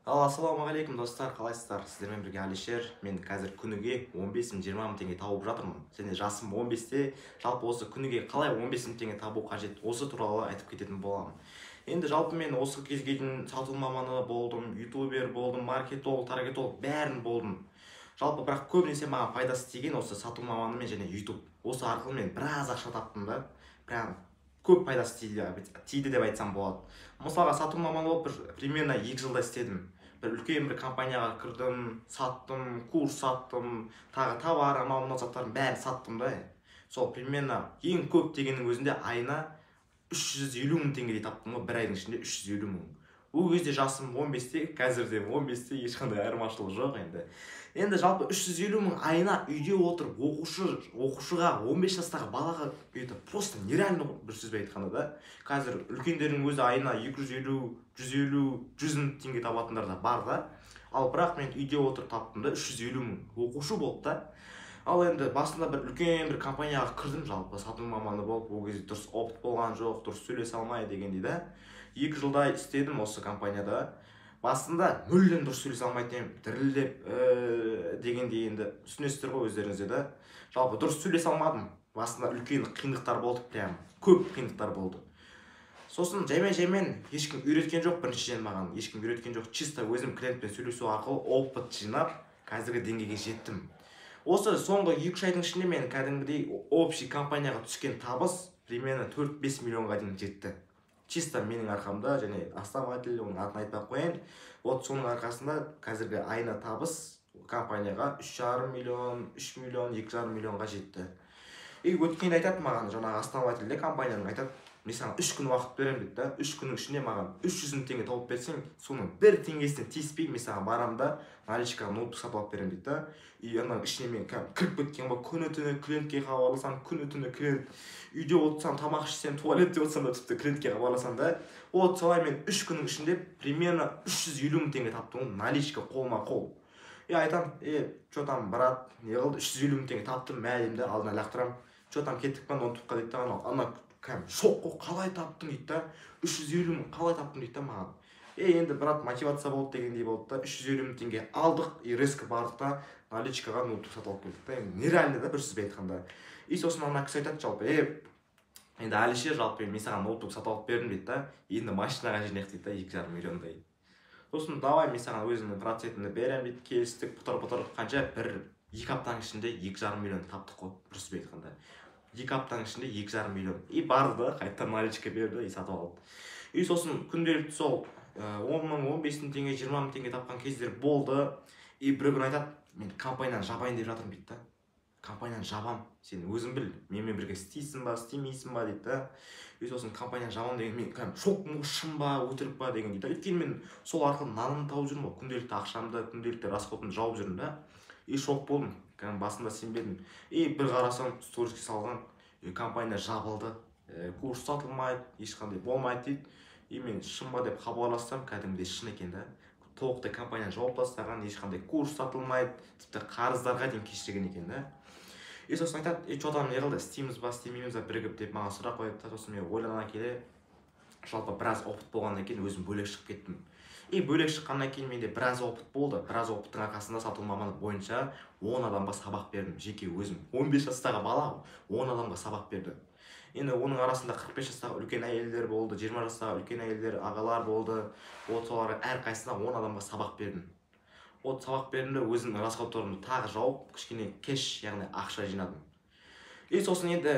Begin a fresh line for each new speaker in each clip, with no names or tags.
Ал ассалаумағалейкум, достар, қалайсыздар? Сіздермен бірге Алишер. Мен қазір күніге 15 мың, 20 мың теңге тауып жатырмын және жасым 15-те. Жалпы осы күніге қалай 15 мың теңге табу қажет, осы туралы айтып кететін боламын. Енді жалпы мен осы кезге дейін сату маманы болдым, ютубер болдым, маркетолог, таргетолог, бәрін болдым. Жалпы бірақ көбінесе маған пайдасы тиген осы сату маманы мен және ютуб. Осы арқылы мен біраз ақша таптым да, прям көп пайдасы тиді деп айтсам болады. Мысалға, сату маманы болып бір примерно 2 жылда істедім. Бір үлкен бір компанияға кірдім, саттым, курс саттым, тағы товар, анау мынау заттардың бәрін саттым да. Сол примерно ең көп дегеннің өзінде айына 350 мың теңгедей таптым ғой, бір айдың ішінде 350 мың. Ол кезде жасым 15-те, қазір де 15-те, ешқандай айырмашылық жоқ. Енді жалпы 350 мың айына үйде отырып оқушыға, 15 жастағы балаға, это просто нереально ғой, бір сөзбен айтқанда да. Қазір үлкендердің өзі айына 250, 150, 100 мың теңге табатындар да бар да. Ал бірақ мен үйде отырып таптым да 350 мың, оқушы болып та. Ал енді басында бір үлкен бір компанияға кірдім, жалпы сату маманы болып. Ол кезде дұрыс опыт болған жоқ, дұрыс сөйлесе алмай дегендей да. 2 жылдай істедім осы компанияда. Басында мүлдем дұрыс сөйлесе алмайтын едім, дірілдеп дегендей. Енді түсінесіздер ғой өздеріңіз де да. Жалпы дұрыс сөйлесе алмадым басында, үлкен қиындықтар болды, прям көп қиындықтар болды. Сосын жаймен жаймен, ешкім үйреткен жоқ, біріншіден, маған ешкім үйреткен жоқ, чисто өзім клиентпен сөйлесу арқылы опыт жинап, қазіргі деңгейге жеттім. Осы соңғы 2-3 айдың ішінде мен кәдімгідей общий компанияға түскен табыс примерно 4-5 миллионға дейін жетті, чисто менің арқамда және основатель, оның атын айтпай ақ қояйын. Вот соның арқасында қазіргі айына табыс компанияға 3,5 миллион, 3 миллион, 2,5 миллионға жетті. И өткенде айтады маған жаңағы основатель де компанияның, айтады: «Мен саған 3 күн уақыт беремін», – дейді да. «3 күннің ішінде маған 300 мың теңге тауып берсең, соның бір теңгесіне тиіспей, мен саған барамын да, наличкаға ноутбук сатып алып беремін», – дейді да. И ананың ішіне мен кәдімгі кіріп кеткен ғой. Күні түні клиентке хабарласамын, күні түні клиент. Үйде отырсам, тамақ ішсем, туалетте отырсам да, тіпті клиентке хабарласамын да. Вот солай мен 3 күннің ішінде примерно 350 мың теңге таптым ғой, наличка, қолма қол. И айтамын: «Е, че там, брат, не қылды? 350 мың теңге таптым, мә», – деймін да, алдына лақтырамын. «Че там, кеттік па ноутбукқа?» – дейді да. Анау ана кәдімгі шок қой. «Қалай таптың?» – дейді да. «350 мың қалай таптың?» – дейді да маған. Е, енді, брат, мотивация болды дегендей болды да. 350 мың теңге алдық и резко бардық та, наличкаға ноутбук сатып алып келдік та. Енді нереально да, бір сөзбен айтқанда. И сосын ана кісі айтады жалпы: «Е, енді, Әлішер, жалпы мен саған ноутбук сатып алып бердім, – дейді да, – енді машинаға жинайық», – дейді да, 2,5 миллиондай. Сосын: «Давай, мен саған өзімнің процентімді беремін», – дейді. Келістік, бұтыр бұтыр қанша, бір 2 аптаның ішінде 2,5 миллион таптық қой, бір сөзбен айтқанда. 2 аптаның ішінде 2,5 миллион. И барды да, қайтадан наличка берді и сатып алды. И сосын күнделікті сол 10 мың, 15 мың теңге, 20 мың теңге тапқан кездер болды. И бір күні айтады: «Мен компанияны жабайын деп жатырмын, – дейді да, – компанияны жабам, сен өзің біл, менімен бірге істейсің ба, істемейсің ба», – дейді да. И сосын компанияны жабамын деген, мен кәдімгі шокпын ғой, шын ба, өтірік па деген дейді да. Өйткені мен сол арқылы нанымды тауып жүрмін ғой, күнделікті ақшамды, күнделікті расходымды жауып жүрмін да. И шок болдым кәдімгі, басында сенбедім. И бір қарасам, сториске салған: «Компания жабылды, курс сатылмайды, ешқандай болмайды», – дейді. И мен шын ба деп хабарлассам, кәдімгідей шын екен да. Толықтай компанияны жауып тастаған, ешқандай курс сатылмайды, тіпті қарыздарға дейін кешірген екен да. И сосын айтады: «Е, че там, не қылды, істейміз ба, істемейміз ба бірігіп?» – деп маған сұрақ қояды да. Сосын мен ойлана келе, жалпы біраз опыт болғаннан кейін, өзім бөлек шығып кеттім. И бөлек шыққаннан кейін менде біраз опыт болды. Біраз опыттың арқасында сату маманы бойынша 10 адамға сабақ бердім жеке өзім. 15 жастағы бала 10 адамға сабақ берді. Енді оның арасында 45 жастағы үлкен әйелдер болды, 20 жастағы үлкен әйелдер, ағалар болды. Вот соларға әрқайсысына, 10 адамға сабақ бердім. Вот сабақ бердім де, өзімнің расходтарымды тағы жауып, кішкене кэш, яғни ақша жинадым. И сосын енді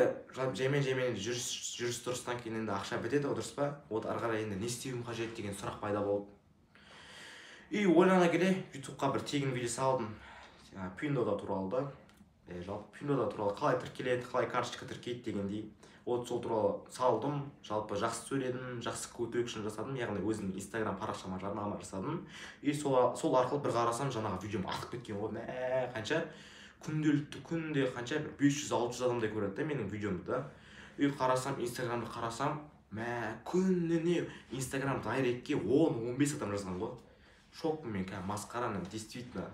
жаймен жаймен жүріс тұрыстан кейін енді ақша бітеді ғой, дұрыс па? Вот ары қарай енді не істеуім қажет деген сұрақ пайда болды. И ойлана келе, ютубқа бір тегін видео салдым Пиндуодуо туралы да. Жалпы Пиндуодуо туралы, қалай тіркеледі, қалай карточка тіркейді дегендей. Вот сол туралы салдым. Жалпы жақсы сөйледім, жақсы call to action жасадым, яғни өзімнің инстаграм парақшама жарнама жасадым. И сол арқылы бір қарасам, жаңағы видеом атып кеткен ғой. Мә, қанша күнделікті, күнде қанша, бір 500-600 адамдай көреді да менің видеомды да. И қарасам, инстаграмды қарасам, мә, күніне инстаграм директке 10-15 адам жазған ғой. Шокпын мен кәдімгі, масқара действительно.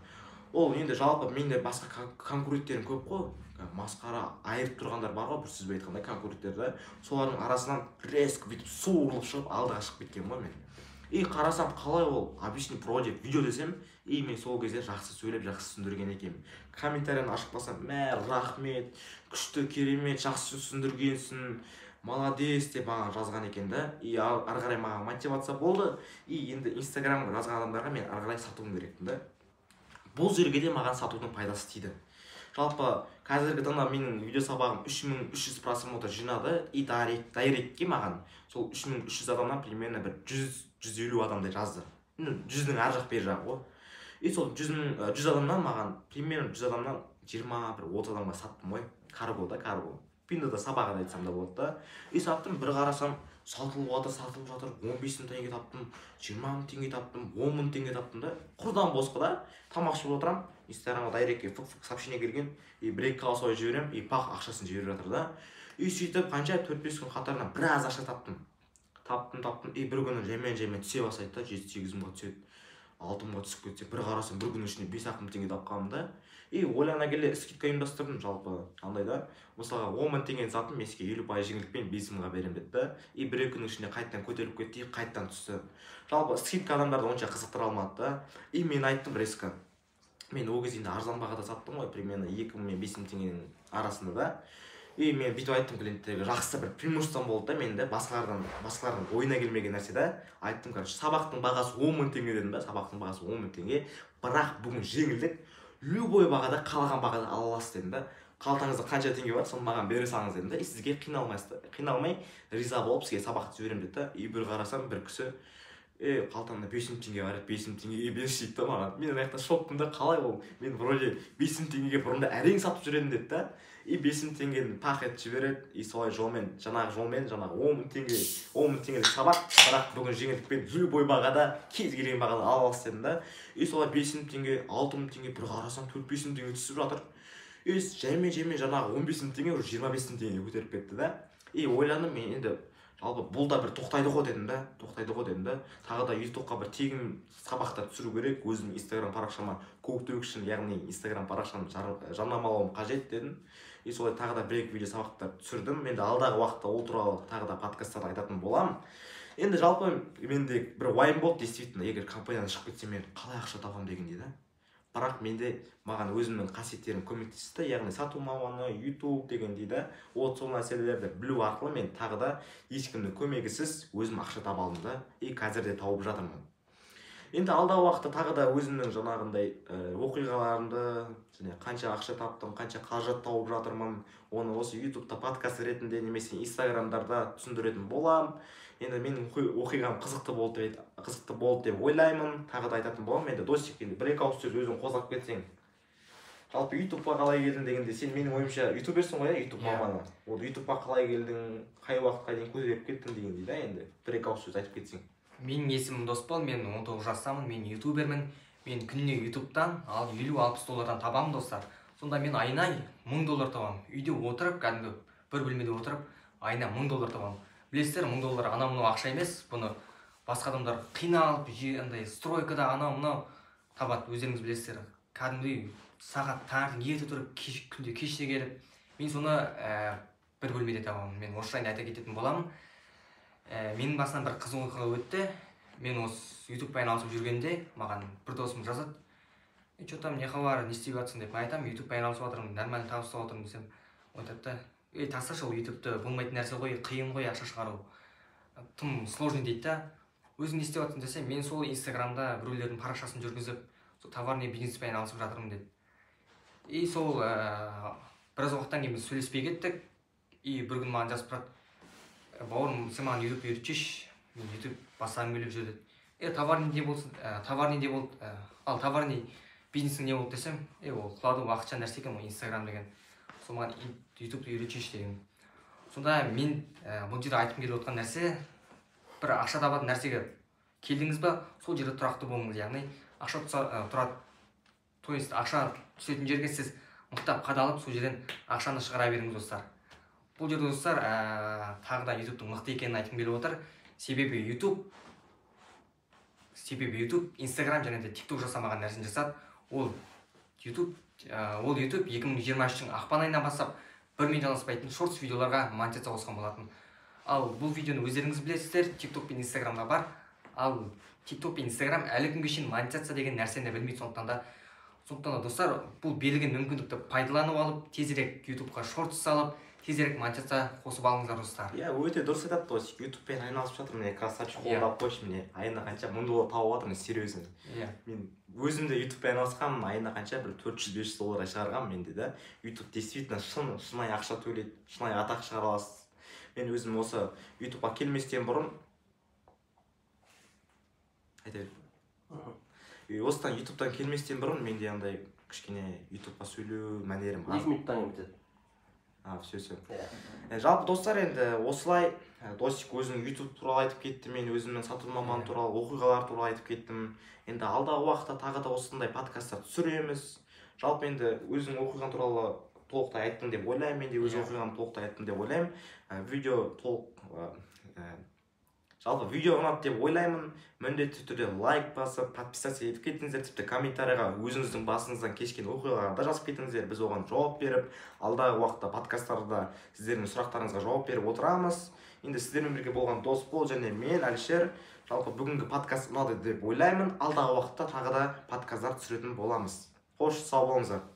Ол енді жалпы менде басқа конкуренттерім көп қой, масқара айырып тұрғандар бар ғой, бір сөзбен айтқанда, конкуренттер да. Солардың арасынан резко бүйтіп суырылып шығып, алдыға шығып кеткен ғой мен. И қарасам, қалай ол обычный вроде видео десем, и мен сол кезде жақсы сөйлеп, жақсы түсіндірген екенмін. Комментарияны ашып қалсам, мә, рахмет, күшті, керемет, жақсы түсіндіргенсің, молодец деп маған жазған екен да. И ары қарай маған мотивация болды. И енді Инстаграмға жазған адамдарға мен ары қарай сатуым керекпін да. Бұл жерге де маған сатудың пайдасы тиді. Жалпы қазіргі таңда менің видео сабағым 3300 просмотр жинады. И директке маған сол 3300 адамнан примерно бір 100-150 адамдай жазды. Ну, 100-дің ар жақ бер жағы ғой. И сол 100 адамнан маған примерно 100 адамнан 20 бір 30 адамға саттым ғой. Карго да, карго. Пиндода сабағы да айтсам да болады да. И саттым, бір қарасам, сатылып жатыр, сатылып жатыр, 15 мың теңге таптым, 20 мың теңге таптым, 10 мың теңге таптым да. Құрдан босқа да, тамақ ішіп отырамын, Инстаграмға директке фук-фук сообщение келген, и бір екі голосовой жіберемін, и пах, ақшасын жіберіп жатыр да. И сөйтіп қанша 4-5 күн қатарынан біраз ақша таптым. Таптым, таптым, и бір күні жаймен-жаймен түсе бастайды да, 7-8 мыңға түседі, 6 мыңға түсіп кетсе, бір қарасам, бір күннің ішінде 5-ақ мың теңге тапқанмын да. И ойлана келе скидка ұйымдастырдым жалпы андай да. Мысалға 10 мың теңгені саттым, мен сізге 50% жеңілдікпен 5 мыңға беремін деді да. И бір екі күннің ішінде қайтадан көтеріліп кетті, и қайтадан түсті. Жалпы скидка адамдарды онша қызықтыра алмады да. И мен айттым резко. Мен ол кезде енді арзан бағада саттым ғой, примерно 2 мың мен 5 мың теңгенің арасында да. И мен бүйтіп айттым клиенттерге, жақсы бір преимуществом болды да менде, басқалардың ойына келмеген нәрсе да. Айттым, короче, сабақтың бағасы 10 мың теңге дедім да, сабақтың бағасы 10 мың теңге, бірақ бүгін жеңілдік, любой бағада, қалаған бағада ала аласыз дедім да. Қалтаңызда қанша теңге бар, соны маған бере салыңыз дедім да. И сізге қиналмайсыз, қиналмай риза болып сізге сабақты жіберемін деді да. И бір қарасам, бір кісі, қалтамда 5 мың теңге бар еді, 5 мың теңгеге берші дейді да маған. Мен ана жақта шокпын да, қалай ол? Мен вроде 5 мың теңгеге бұрында әрең сатып жүр едім деді да. И 5 мың теңгені пах етіп жібереді. И солай жолмен, жаңағы жолмен, жаңағы 10 мың теңге, 10 мың теңгелік сабақ, бірақ бүгін жеңілдікпен любой бағада, кез келген бағада ала аласыз дедім да. И солай 5 мың теңге, 6 мың теңге, бір қарасам 4-5 мың теңге түсіп жатыр. И жаймен-жаймен жаңағы 15 мың теңге уже 25 мың теңгеге көтеріп кетті да. И ойландым мен енді, жалпы бұл да бір тоқтайды ғой дедім да, тоқтайды ғой дедім да. Тағы да ютубқа бір тегін сабақтар түсіру керек, өзімнің Инстаграм парақшама көктеу үшін, яғни Инстаграм парақшамды жарнамалауым қажет дедім. И солай тағы да бір екі видео сабақтар түсірдім. Енді алдағы уақытта ол туралы тағы да подкасттарда айтатын боламын. Енді жалпы менде бір уайым болды, действительно, егер компаниядан шығып кетсем мен қалай ақша табамын дегендей да. Бірақ менде маған өзімнің қасиеттерім көмектесті, яғни сату маманы, YouTube дегендей да. Вот сол мәселелерді білу арқылы мен тағы да ешкімнің көмегісіз өзім ақша таба алдым да. И қазір де тауып жатырмын. Енді алдағы уақытта тағы да өзімнің жаңағындай оқиғаларымды, және қанша ақша таптым, қанша қаражат тауып жатырмын, оны осы YouTube'та подкаст ретінде немесе Инстаграмдарда түсіндіретін боламын. Енді менің оқиғам қызықты болды деп ойлаймын, тағы да айтатын боламын. Енді Досик, енді бір екі ауыз сөз өзің қозғап кетсең. Жалпы YouTube'ға қалай келдің дегенде, сен менің ойымша ютуберсің ғой, иә, YouTube маманы. Ол YouTube'ға қалай келдің, қай уақытқа дейін көтеріп кеттің дегендей да, енді бір екі ауыз сөз айтып кетсең.
Менің есімім Досбол, мен 19 жастамын, мен ютубермін. Мен күніне ютубтан ал 50-60 доллардан табамын, достар. Сонда мен айына 1000 доллар табамын. Үйде отырып, кәдімгі бір бөлмеде отырып, айына 1000 доллар табамын. Білесіздер, 1000 доллар анау мынау ақша емес, бұны басқа адамдар қиналып, андай стройкада анау мынау табады, өздеріңіз білесіздер. Кәдімгідей сағат таңертең ерте тұрып, күнде кеште келіп, мен соны бір бөлмеде табамын. Мен осы жайында айта кететін боламын. Менің басымнан бір қызық оқиға өтті. Мен осы ютубпен айналысып жүргенде маған бір досым жазады. Че там, не хабар, не істеп жатсың деп. Мен айтамын, ютубпен айналысып жатырмын, нормально табыс тауып жатырмын десем, ол айтады да, ей, тасташы ол ютубты, болмайтын нәрсе ғой, қиын ғой ақша шығару, тым сложный дейді да. Өзің не істеп жатсың десем, мен сол Инстаграмда біреулердің парақшасын жүргізіп, сол товарный бизнеспен айналысып жатырмын деді. И сол біраз уақыттан кейін біз сөйлеспей кеттік. И бір күні маған жазып тұрады, бауырым, сен маған ютуб үйретші, мен ютуб бастағым келіп жүр деді. Товарный не болсын, товарный не болды, ал товарный бизнесің не болды десем, ол құлады, уақытша нәрсе екен ол Инстаграм деген. Сол маған ютубты үйретші деген. Сонда мен бұл жерде айтқым келіп отқан нәрсе, бір ақша табатын нәрсеге келдіңіз ба, сол жерде тұрақты болыңыз, яғни ақша тұрады, то есть ақша түсетін жерге сіз мықтап қадалып, сол жерден ақшаны шығара беріңіз, достар. Бұл жерде, достар, тағы да ютубтың мықты екенін айтқым келіп отыр. Себебі YouTube, Инстаграм және де TikTok жасамаған нәрсені жасады. Ол YouTube 2023-дің ақпан айынан бастап 1 миллион аспайтын шортс видеоларға монетизация қосқан болатын. Ал бұл видеоны өздеріңіз білесіздер, TikTok пен Инстаграмда бар. Ал TikTok пен Instagram әлі күнге шейін монетизация деген нәрсені білмейді. Сондықтан да достар, бұл берілген мүмкіндікті пайдаланып алып, тезірек ютубқа шортс салып, тезірек монетизация қосып алыңыздар, достар.
Иә, өте дұрыс айтады дос. Ютубпен айналысып жатыр, міне, красавчик.
Иә.
Қолдап қойшы, міне, айына қанша 1000 доллар тауып жатырмын, серьезно. Мен өзім де ютубпен айналысқанмын, айына қанша, бір 400-500 долларға шығарғанмын менде да. Ютуб действительно шын, шынайы ақша төлейді, шынайы атақ шығара аласыз. Мен өзім осы ютубқа келместен бұрын айта бер. И осыдан, ютубтан келместен бұрын менде андай кішкене ютубқа сөйлеу мәнерім аз.
2 минуттан кейін бітеді.
А, все, все.
Иә.
Жалпы, достар, енді осылай, Досик өзінің ютуб туралы айтып кетті, мен өзімнің сату маманы туралы, оқиғалар туралы айтып кеттім. Енді алдағы уақытта тағы да осындай подкасттар түсіреміз. Жалпы, енді өзің оқиғаң туралы толықтай айттың деп ойлаймын, мен де өз оқиғамды толықтай айттым деп ойлаймын. Видео толық, жалпы видео ұнады деп ойлаймын. Міндетті түрде лайк басып, подписаться етіп кетіңіздер, тіпті комментарийға өзіңіздің басыңыздан кешкен оқиғаларды да жазып кетіңіздер. Біз оған жауап беріп, алдағы уақытта подкасттарда сіздердің сұрақтарыңызға жауап беріп отырамыз. Енді сіздермен бірге болған Досбол және мен, Әлішер. Жалпы, бүгінгі подкаст ұнады деп ойлаймын. Алдағы уақытта тағы да подкасттар түсіретін боламыз. Қош, сау болыңыздар.